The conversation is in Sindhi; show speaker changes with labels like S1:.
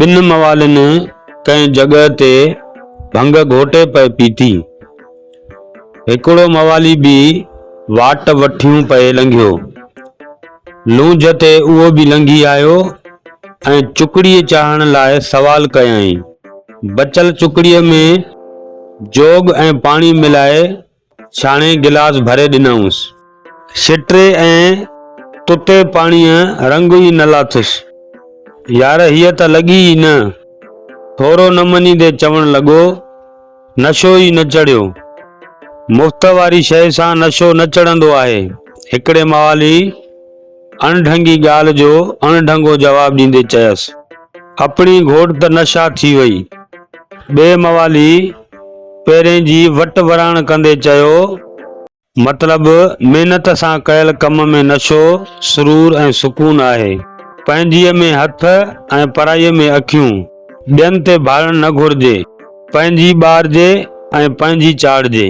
S1: ٻن موالين ڪنهن جڳهه تي ڀنگ گهوٽي پئي پيتي. هڪڙو موالي به واٽ وٺيون پئي لنگهيو. لونجهه تي اهو به لنگهي آيو ۽ چڪڙيء چاهڻ لاء سوال ڪيائين. بچل چڪڙيء ۾ جوڳ ۽ پاڻي ملائي ڇاڻي گلاس ڀري ڏنائونس. شٽري ۽ تتي پاڻيء رنگ ئي نه لاٿس. يار هيء ته لڳي ئي نه. ٿورو نه مڃيندي چوڻ لڳو، نشو ئي نه چڙهيو. مفت واري شيء سان نشو نه چڙهندو آهي. هڪڙي موالي اڻڍنگي ڳالهه جو اڻڍنگو جواب ڏيندي چيس. اپڻي گهوٽ ته نشا ٿي وئي. ٻئي موالي پهرين جي وٽ وراڻ ڪندي چيو. مطلب محنت سان ڪيل ڪم ۾ نشو، سرور ۽ سڪون آهي. پنهنجيء ۾ هٿ ۽ پرائيء ۾ اکيون. ٻين تي ڀاڙڻ نه گهرجي. پنهنجي ٻارجي ۽ پنهنجي چاڙهجي.